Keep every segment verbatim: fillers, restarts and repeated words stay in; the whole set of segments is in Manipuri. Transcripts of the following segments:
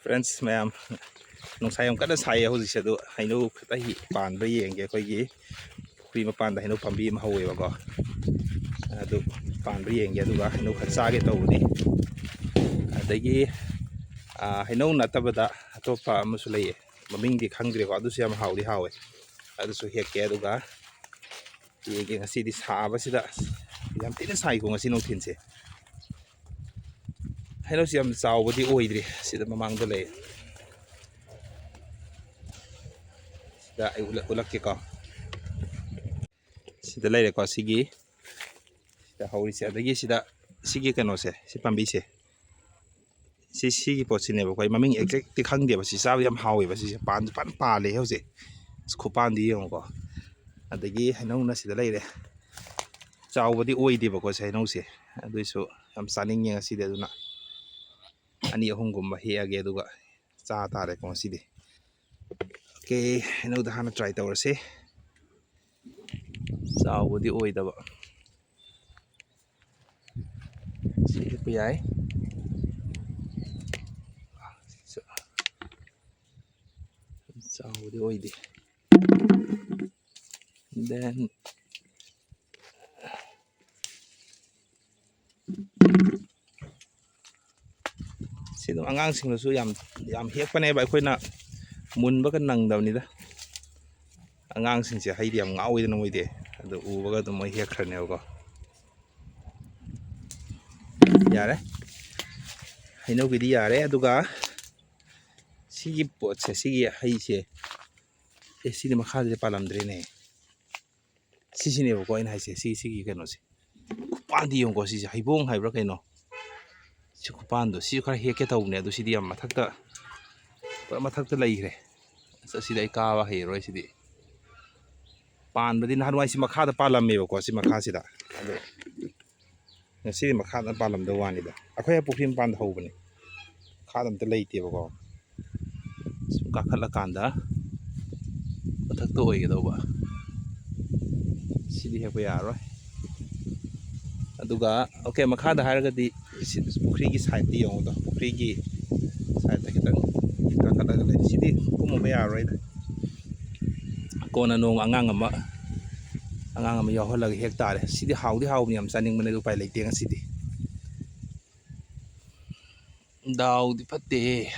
Friends ꯃꯌꯥꯝ, ꯅꯨꯡꯁꯥ ꯌꯥꯝ ꯀꯟꯅ ꯁꯥꯏꯌꯦ ꯍꯧꯖꯤꯛꯁꯦ꯫ ꯑꯗꯣ ꯍꯩꯅꯧ ꯈꯤꯇ ꯍꯤ-, ꯄꯥꯟꯕ꯭ꯔꯥ ꯌꯦꯡꯒꯦ꯫ ꯑꯩꯈꯣꯏꯒꯤ ꯄꯨꯈ꯭ꯔꯤ ꯃꯄꯥꯟꯗ ꯍꯩꯅꯧ ꯄꯥꯝꯕꯤ ꯑꯃ ꯍꯧꯋꯦꯕꯀꯣ, ꯑꯗꯨ ꯄꯥꯟꯕ꯭ꯔꯥ ꯌꯦꯡꯒꯦ꯫ ꯑꯗꯨꯒ ꯍꯩꯅꯧ ꯈꯔ ꯆꯥꯒꯦ ꯇꯧꯕꯅꯤ꯫ ꯑꯗꯒꯤ, ꯑꯥ, ꯍꯩꯅꯧ ꯅꯠꯇꯕꯗ ꯑꯇꯣꯞꯄ ꯑꯃꯁꯨ ꯂꯩꯌꯦ, ꯃꯃꯤꯡꯗꯤ ꯈꯪꯗ꯭ꯔꯦꯀꯣ꯫ ꯑꯗꯨꯁꯨ ꯌꯥꯝ ꯍꯥꯎꯗꯤ ꯍꯥꯎꯋꯦ꯫ ꯑꯗꯨꯁꯨ ꯍꯦꯛꯀꯦ꯫ ꯑꯗꯨꯒ ꯌꯦꯡꯒꯦ꯫ ꯉꯁꯤꯗꯤ ꯁꯥꯕꯁꯤꯗ, ꯌꯥꯝ ꯊꯤꯅ ꯁꯥꯏꯀꯣ ꯉꯁꯤ ꯅꯨꯡꯊꯤꯜꯁꯦ꯫ ꯍꯩꯅꯧꯁꯤ ꯌꯥꯝ ꯆꯥꯎꯕꯗꯤ ꯑꯣꯏꯗ꯭ꯔꯤ꯫ ꯁꯤꯗ ꯃꯃꯥꯡꯗ ꯂꯩ꯫ ꯁꯤꯗ ꯑꯩ ꯎꯠꯂꯛ-, ꯎꯠꯂꯛꯀꯦꯀꯣ꯫ ꯁꯤꯗ ꯂꯩꯔꯦꯀꯣ, ꯁꯤꯒꯤ, ꯁꯤꯗ ꯍꯧꯔꯤꯁꯦ꯫ ꯑꯗꯒꯤ ꯁꯤꯗ, ꯁꯤꯒꯤ ꯀꯩꯅꯣꯁꯦ, ꯁꯤ ꯄꯥꯝꯕꯤꯁꯦ, ꯁꯤ, ꯁꯤꯒꯤ ꯄꯣꯠꯁꯤꯅꯦꯕꯀꯣ꯫ ꯑꯩ ꯃꯃꯤꯡ exact ꯇꯤ ꯈꯪꯗꯦꯕ꯫ ꯁꯤ ꯆꯥꯕ ꯌꯥꯝ ꯍꯥꯎꯋꯦꯕ꯫ ꯁꯤꯁꯦ ꯄꯥꯟꯁꯨ ꯐꯖꯅ ꯄꯥꯜꯂꯦ ꯍꯧꯖꯤꯛ꯫ ꯑꯁ, ꯈꯨꯄꯥꯟꯗꯤ ꯌꯦꯡꯉꯨꯀꯣ꯫ ꯑꯗꯒꯤ ꯍꯩꯅꯧꯅ ꯁꯤꯗ ꯂꯩꯔꯦ꯫ ꯆꯥꯎꯕꯗꯤ ꯑꯣꯏꯗꯦꯕꯀꯣ ꯁꯤ ꯍꯩꯅꯧꯁꯦ, ꯑꯗꯨꯏꯁꯨ ꯌꯥꯝ ꯆꯥꯅꯤꯡꯉꯦ ꯉꯁꯤꯗꯤ꯫ ꯑꯗꯨꯅ ꯑꯅꯤ ꯑꯍꯨꯝꯒꯨꯝꯕ ꯍꯦꯛꯑꯒꯦ, ꯑꯗꯨꯒ ꯆꯥ ꯇꯥꯔꯦꯀꯣ ꯉꯁꯤꯗꯤ꯫ ꯑꯣꯀꯦ, ꯍꯩꯅꯧꯗ ꯍꯥꯟꯅ try ꯇꯧꯔꯁꯤ꯫ ꯆꯥꯎꯕꯗꯤ ꯑꯣꯏꯗꯕ꯫ ꯁꯤ ꯍꯦꯛꯄ ꯌꯥꯏ꯫ ꯆꯥꯎꯕꯗꯤ ꯑꯣꯏꯗꯦ꯫ Then ꯁꯤ ꯑꯗꯨꯝ ꯑꯉꯥꯡꯁꯤꯡꯅꯁꯨ ꯌꯥꯝ, ꯌꯥꯝ ꯍꯦꯛꯄꯅꯦꯕ꯫ ꯑꯩꯈꯣꯏꯅ ꯃꯨꯟꯕꯒ ꯅꯪꯗꯕꯅꯤꯗ꯫ ꯑꯉꯥꯡꯁꯤꯡꯁꯦ ꯍꯩꯗꯤ ꯌꯥꯝ ꯉꯥꯎꯋꯤꯗꯅ ꯃꯣꯏꯗꯤ, ꯑꯗꯨ ꯎꯕꯒ ꯑꯗꯨꯝ ꯃꯣꯏ ꯍꯦꯛꯈ꯭ꯔꯅꯦꯕꯀꯣ꯫ ꯌꯥꯔꯦ, ꯍꯩꯅꯧꯒꯤꯗꯤ ꯌꯥꯔꯦ꯫ ꯑꯗꯨꯒ ꯁꯤꯒꯤ ꯄꯣꯠꯁꯦ, ꯁꯤꯒꯤ ꯍꯩꯁꯦ, ꯑꯦ, ꯁꯤꯗꯤ ꯃꯈꯥꯗꯗꯤ ꯄꯥꯜꯂꯝꯗ꯭ꯔꯦꯅꯦ꯫ ꯁꯤꯁꯤꯅꯦꯕꯀꯣ ꯑꯩꯅ ꯍꯥꯏꯁꯦ, ꯁꯤ, ꯁꯤꯒꯤ ꯀꯩꯅꯣꯁꯦ꯫ ꯈꯨꯄꯥꯟꯗꯤ ꯌꯦꯡꯉꯨꯀꯣ, ꯁꯤꯁꯦ ꯍꯩꯕꯣꯡ ꯍꯥꯏꯕ꯭ꯔꯥ ꯀꯩꯅꯣ? ꯁꯤ ꯈꯨꯄꯥꯟꯗꯣ, ꯁꯤꯁꯨ ꯈꯔ ꯍꯦꯛꯀꯦ ꯇꯧꯕꯅꯦ, ꯑꯗꯣ ꯁꯤꯗꯤ ꯌꯥꯝ ꯃꯊꯛꯇ, ꯄꯨꯔꯥ ꯃꯊꯛꯇ ꯂꯩꯈ꯭ꯔꯦ꯫ ꯑꯁ, ꯑꯁꯤꯗꯤ ꯑꯩ ꯀꯥꯕ ꯍꯩꯔꯔꯣꯏ ꯁꯤꯗꯤ꯫ ꯄꯥꯟꯕꯗꯤ ꯅꯍꯥꯟꯋꯥꯏ ꯁꯤ ꯃꯈꯥꯗ ꯄꯥꯜꯂꯝꯃꯦꯕꯀꯣ, ꯁꯤ ꯃꯈꯥꯁꯤꯗ꯫ ꯑꯗꯣ ꯉꯁꯤꯗꯤ ꯃꯈꯥꯗ ꯄꯥꯜꯂꯝꯗꯧ ꯋꯥꯅꯤꯗ꯫ ꯑꯩꯈꯣꯏ ꯄꯨꯈ꯭ꯔꯤ ꯃꯄꯥꯟꯗ ꯍꯧꯕꯅꯦ, ꯃꯈꯥꯗ ꯑꯝꯇ ꯂꯩꯇꯦꯕꯀꯣ꯫ ꯁꯨꯝ ꯀꯥꯈꯠꯂꯀꯥꯟꯗ ꯃꯊꯛꯇ ꯑꯣꯏꯒꯗꯧꯕ꯫ ꯁꯤꯗꯤ ꯍꯦꯛꯄ ꯌꯥꯔꯔꯣꯏ꯫ ꯑꯗꯨꯒ, ꯑꯣꯀꯦ, ꯃꯈꯥꯗ ꯍꯥꯏꯔꯒꯗꯤ ꯁꯤ ꯄꯨꯈ꯭ꯔꯤꯒꯤ side ꯇ ꯌꯦꯡꯉꯨꯗꯣ, ꯄꯨꯈ꯭ꯔꯤꯒꯤ ꯁꯥꯏꯠꯇ ꯈꯤꯇꯪ ꯀꯥꯈꯠꯂꯒ ꯂꯩ꯫ ꯁꯤꯗꯤ ꯀꯨꯝꯃꯨꯕ ꯌꯥꯔꯔꯣꯏꯗ꯫ ꯀꯣꯟꯅ ꯅꯣꯡꯃ ꯑꯉꯥꯡ ꯑꯃ, ꯑꯉꯥꯡ ꯑꯃ ꯌꯥꯎꯍꯜꯂꯒ ꯍꯦꯛ ꯇꯥꯔꯦ꯫ ꯁꯤꯗꯤ ꯍꯥꯎꯗꯤ ꯍꯥꯎꯕꯅꯤ, ꯌꯥꯝ ꯆꯥꯅꯤꯡꯕꯅꯦ, ꯑꯗꯨ ꯎꯄꯥꯏ ꯂꯩꯇꯦ ꯉꯁꯤꯗꯤ꯫ ꯗꯥꯎꯗꯤ ꯐꯠꯇꯦꯍꯦ꯫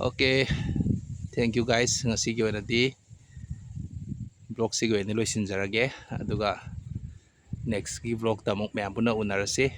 Okay, thank you guys꯫ ꯉꯁꯤꯒꯤ ꯑꯣꯏꯅꯗꯤ vlogꯁꯤꯒꯤ ꯑꯣꯏꯅꯗꯤ ꯂꯣꯏꯁꯤꯟꯖꯔꯒꯦ, ꯑꯗꯨꯒ nextꯀꯤ vlogꯇ ꯑꯃꯨꯛ ꯃꯌꯥꯝ ꯄꯨꯟꯅ ꯎꯅꯔꯁꯤ꯫